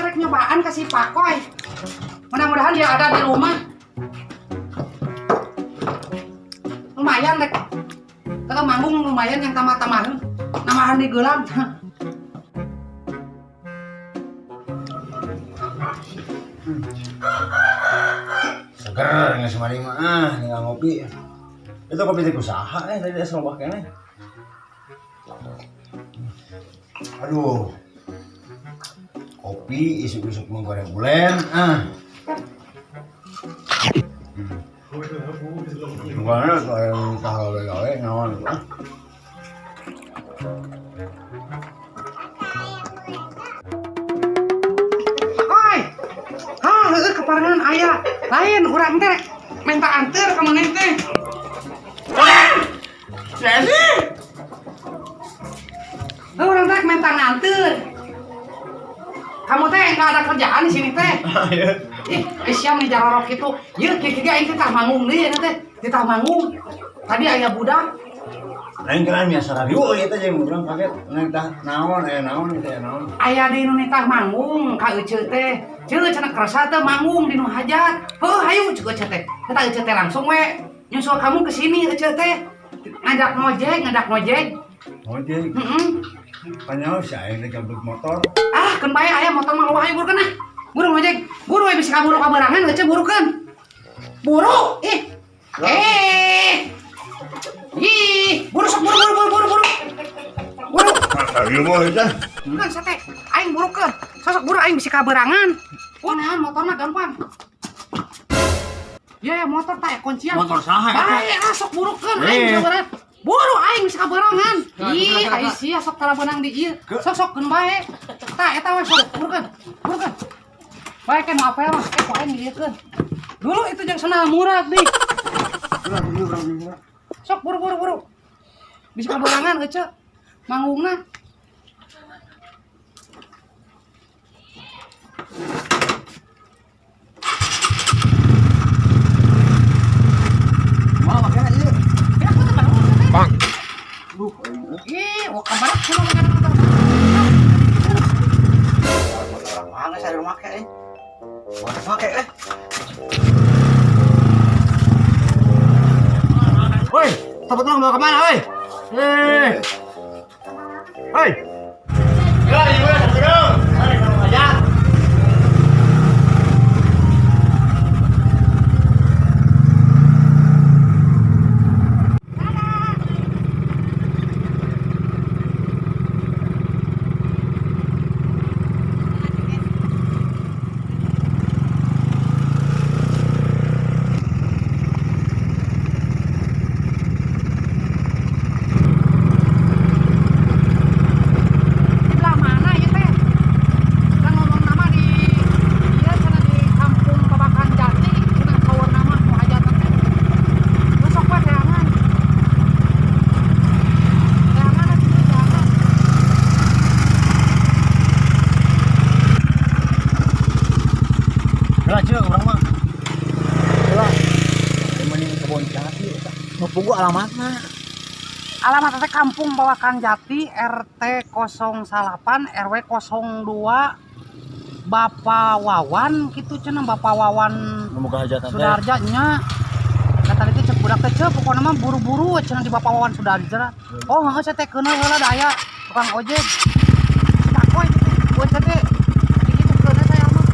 Rek nyobaan ke si Pakoy. Mudah-mudahan dia ada di rumah. Lumayan rek. Kalau manggung lumayan yang tambah-tambahan. Nambahan di gelang. Seger nggak semari mah ah, tinggal ngopi. Itu kopi teh usaha tadi es loba keneh. Aduh. Kopi isuk-isuk menggoreng ulen ah. Gimana tuh yang tah gawe-gawe ngawan tuh ah. Pakoy. Hah, heueuh keparengan aya. Lain urang teh minta anter ka maneh teh. Sesi. Heuh, urang teh minta nganter. Kamu teh nggak ada kerjaan di sini teh. Ih, siam nih jarorok itu. Ieu kieu kieu aing teh tah manggung deui eta teh. Di tah manggung. Tadi aya budak. Lain keren biasa radio ieu teh jeung urang kaget neng tah naon aya naon teh naon. Aya di nu nitah manggung ka eceu teh. Ceu cenah kerasa teh manggung di nu hajat. Heuh hayu ceuk eceu teh. Eta eceu teh langsung we nyusul kamu ke sini eceu teh. Ngajak ngojek, ngajak ngojek. Ngojek. Heeh. Panyaho si aing teh gabut motor. Ah, keun bae aya motor mah loba hayu burukeun ah. Buru ngojek. Buru we bisi kaburu kaberangan eceu burukeun. Buru ih. Eh. Ih, buru sok buru buru buru buru buru. Buru. Ayo mah eta. Kan sate, aing burukeun. Sosok buru aing bisi kaberangan. Wah, naon motor mah gampang. Ya ya motor tah kuncian. Motor saha eta? Bae ah sok burukeun aing bisa berat. Buru aing bisa kaberangan. Ih, ai sia sok tara beunang di ieu. Sok sok keun bae. Tah eta we sok burukeun. Burukeun. Bae kan mau apa mah ku aing dieukeun. Dulu itu jeung senal murah nih. Sok buru buru buru. Bisa kaberangan eceu. Manggungna. Mah makana ieu. Ya aku teh bangun teh. Bang. Ih, wah kabar kudu makan motor. Orang mana saya rumah make eh. Motor make eh. Woi, tempat orang bawa kemana, woi? Eh. Woi. Ya, ieu satu. Mari kalau aja. Sebelah mana ya teh? Kita ngomong nama di iya sana di kampung Babakan Jati, cenah kawan nama nu hajatan teh. Nu sok we teangan. Teangan atuh teangan. Lah ceuk urang mah. Lah. Mending kebon jati eta. Nu pugu alamatna. Alamat teh Kampung Babakan Jati RT 08 RW 02 Bapak Wawan gitu cenah Bapak Wawan Nu boga hajatan teh. Sudarja nya. Kata itu cek budak teh cek pokokna mah buru-buru cenah di Bapak Wawan Sudarja. Oh heeh saya teh keuneuh heula da aya tukang ojek. Pakoy teh buat saya teh dikitu keuneuh saya mah.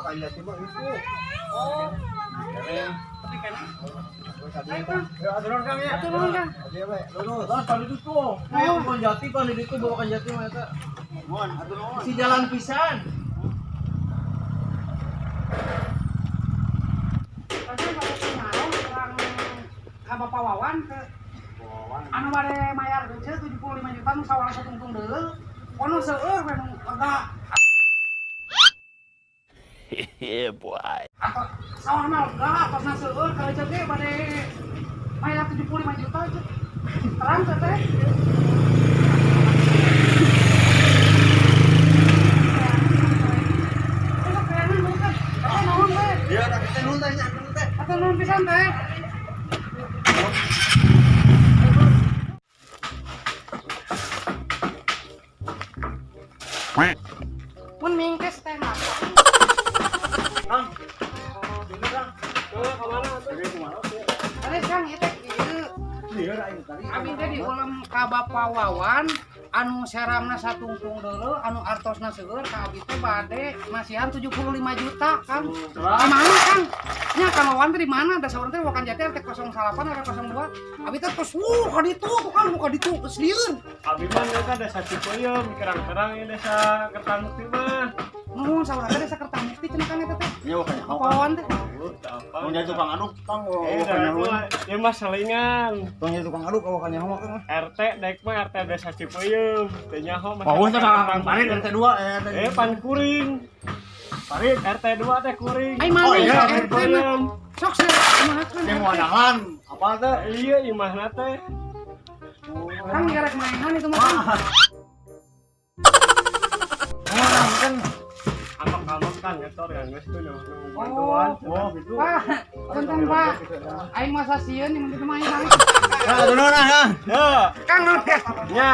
Wakanjati mah itu. Oh, Keren. tapi kena. Ya, aturan Kang ya. Hatur nuhun, Kang. Iya, we. Lurus. Lah tadi itu tuh. Ayo Wakanjati kan di ditu bawa Wakanjati mah eta. Mohon, atur nuhun. Si jalan pisan. Tadi pada kemarin orang ka Bapak Wawan ke Wawan. anu bade mayar geuceut 75 juta nu sawah satungtung deuleu. Kono seueur we nu lega. Yeah, boy. Atau sawah mah lega atosna seueur ka euceut ge bade mayar 75 juta euceut. Terang teh teh. Besok kayaknya bukan. Teh naon teh? Iya, tak kita nuhun teh nya, nuhun teh. Atuh nuhun pisan teh. Mun mingkes teh mah. Kang. Ini Kang. Ke mana atuh? Jadi kumaha sih? Tadi Kang ieu teh kieu. Iya, aing tadi. Abi teh diulem ka Bapak Wawan anu seramna satungtung deuleu anu artosna seueur ka abi teh bade masihan 75 juta Kang. Di mana Kang? Nya Kang Wawan teh di mana? Da saurang teh Wakan Jati RT 08 RT 02. Abi teh terus wuh ka ditu tuh Kang, ka ditu geus lieur. Abi mah kan desa Cipeuyeum, kerang-kerang ini desa Kertamukti mah. Nuhun saurang teh desa Kertamukti cenah Kang eta teh. Iya, wakannya. Bapak Wawan teh. Apa? Mau jadi tukang aduk, Kang, Eh, wakannya. ya mah selingan. Tong jadi tukang aduk, wakannya Kang. RT dek mah RT desa Cipeuyeum, teu nyaho mah. Wah, teh Kang Parit RT 2 eh RT. Eh, pan kuring. Parit. RT 2 teh kuring. Ai mana Oh, iya, RT mah. Sok sih kumaha kan. Yang wadahan, apa teh? Iya, imahna teh. Kang garek mainan itu mah Kang. Oh, kan. Amok-amok kan ngetor ya geus tuh nunggu bantuan. Oh, gitu. Wah, punten Pak. Aing masa sieun yang kitu mah aing balik. Ya, nuhun ah, Kang. Ya, Kang nuhun. nya.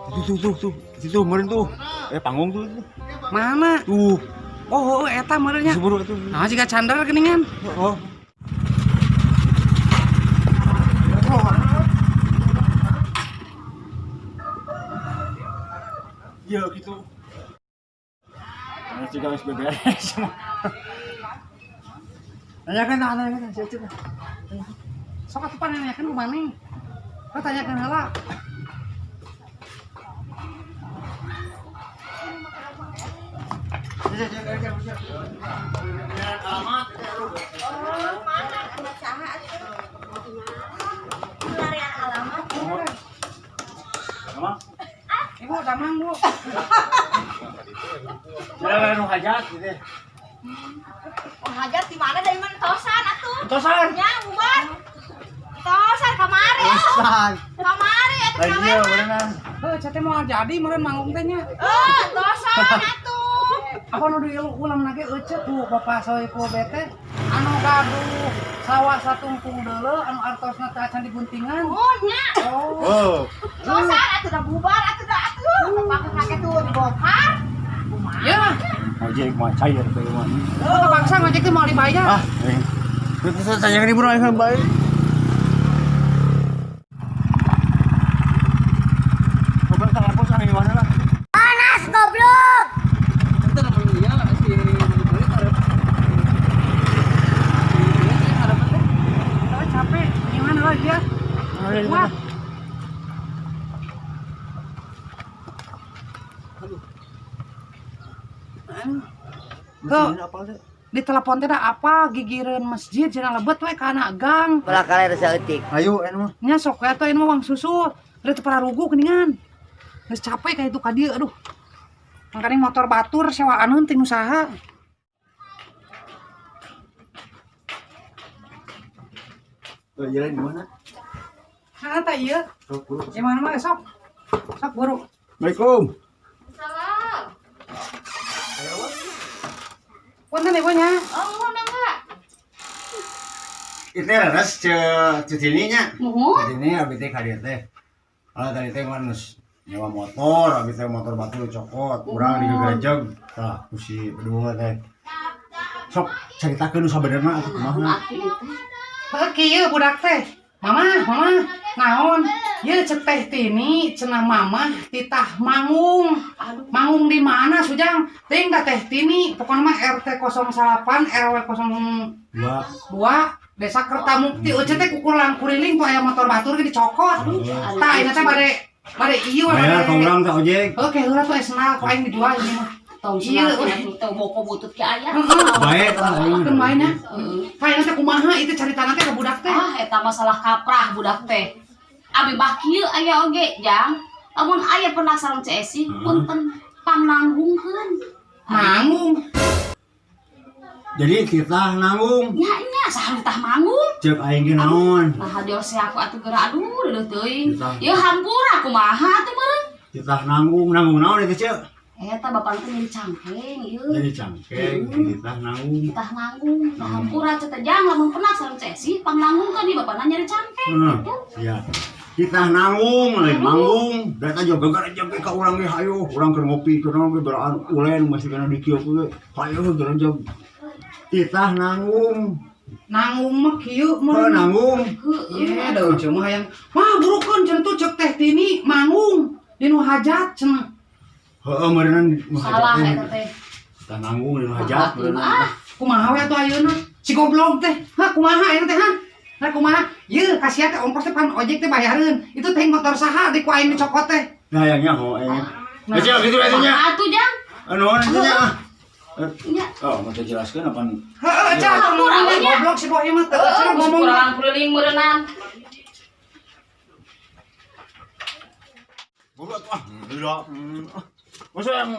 Tuh, tuh, tuh, tuh. Situ meureun tuh. Eh, panggung tuh. Tuh. Mana? Tuh, Oh, oh, eta meureun nya. seburu itu. Nah, jika candar geuningan. Oh. Iya gitu. Nah, juga harus beberes. Nanyakan, nanyakan, si Acep. Sok atuh pan nanyakeun ku maneh. Lo tanyakeun heula. Oh, mana anak saha atuh? Larian alamat. Sama? Ibu damang, Bu. Jalan nu hajat gitu. Oh, hajat di mana dari mana tosan atuh? Tosan. Nya, bubar. Tosan kamari ah. Tosan. Kamari atuh Lagi kamari. ya berenang. Heuh, teh moal jadi meureun manggung teh nya. Eh, tosan atuh. Apa nu diulang lagi euceut ku Bapak Soe ku bete anu gaduh sawah satungkung deuleu anu artosna teh acan diguntingan. Oh, nya. Oh. Oh. Tosan atuh dah bubar atuh dah atuh. Pakai pakai tuh dibongkar. Kumaha? Ya, Ojek mah cair teh mah. oh, kepaksa ngojek teh moal dibayar. Ah, eh. Terus saya ini bro, aing baik. Coba tak hapus ah gimana lah. Panas goblok. Oh, capek. Gimana lah dia? Wah. Tuh, di telepon teh da apa gigireun masjid cenah lebet we kana gang. Belah kaler saeutik. Ayo, anu mah. Nya sok we atuh mah wang susu. Udah teu pararugu geuningan. Geus capek ka itu ka dieu aduh. Mangkaning motor batur sewaan ting usaha. Tuh jalan di mana? Nah, tah ieu. Sok buru. Gimana mah sok. Sok buru. Assalamualaikum. Salam. Punten ibu nya. Oh, mangga. Itu leres ce cutini nya. Muhun. Cutini abi teh ka dieu teh. Kalau tadi teh mah geus nyewa motor, abi teh motor batu cokot, urang digegerejeg. Tah, ku si berdua teh. Sok caritakeun nu sabenerna atuh kumaha. Heuh kieu budak teh. Mama, mama, naon? Ieu cek Teh Tini cenah mamah titah manggung. Aduh. Manggung di mana Sujang? Ting da Teh Tini pokoknya mah RT 08 RW 02 Dua. Desa Kertamukti. Euceut teh kukulang kuriling tuh aya motor batur ge dicokot. Tah ini teh bade bade ieu we, Bayar bade. ka urang teh ojek. Oke, heula tuh esnal ku aing dijual ini mah. Tong Iya, senang atuh teu boko butut ke aya. Heeh. Bae tah aing. Keun bae nya. Heeh. Tah ini teh kumaha itu caritana teh ka budak teh? Ah, eta masalah kaprah budak teh. Abi bah kieu aya oge, Jang. Lamun aya pernah sareng Ceu Esi, punten pangnanggungkeun. Manggung. Jadi kita nanggung. Nya nya saha tah manggung. Cek aing ge naon. Nah, jol aku atuh geura aduh deudeuh teuing. Titah. Ieu hampura kumaha teh meureun. Titah nanggung, nanggung naon itu cek? Eta bapak teh nyeri cangkeng ieu. Jadi cangkeng, titah nanggung. Tah nanggung, tah hampura ceu teh Jang lamun pernah sareng Ceu Esi pangnanggungkeun ieu bapana nyeri cangkeng. Heeh. Gitu. Iya. Titah nanggung, lain manggung. Da eta juga gegerejeg ge ka urang ge hayu, urang keur ngopi keur naon ge beraan ulen masih kana di kieu ge. Hayu gerejeg. Titah nanggung. Nanggung mah kieu Heuh meureun. nanggung. Heeh. Iya, da ujung mah hayang. Wah, burukeun cenah tuh cek Teh Tini manggung di nu hajat cenah. Heeh meureunnan nu hajat Salah teh. eta teh. Titah nanggung di nu hajat meureunnan. Ah, Kumaha we atuh ayeuna? Si goblok teh. Hah, kumaha ayeuna teh, hah? Hah, kumaha? Yeuh, kasihan teh ongkos teh pan ojek teh bayareun. Itu teh motor saha di ku aing dicokot teh. Nah, hayang nyaho aing. Eh, cek gitu eta nya. atuh Jang. Nuhun eta nya. Nya. Oh, mau jelaskeun apa? Heeh, cah Hampura we nya. goblok si boy mah teu Heeh, cenah ngomong. kurang keliling meureunan. Goblok ah, gila. Masa yang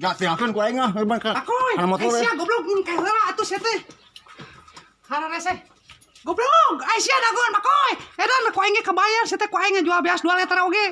gak tinggalkan ku aing ah, hebat ka. Akoy, Kana motor ai sia goblok mun ka heula atuh sia teh. Hararese. Goblok, ai sia dagoan bakoy. Edan ku aing ge kabayar sia teh ku aing ngajual beas 2 liter oge.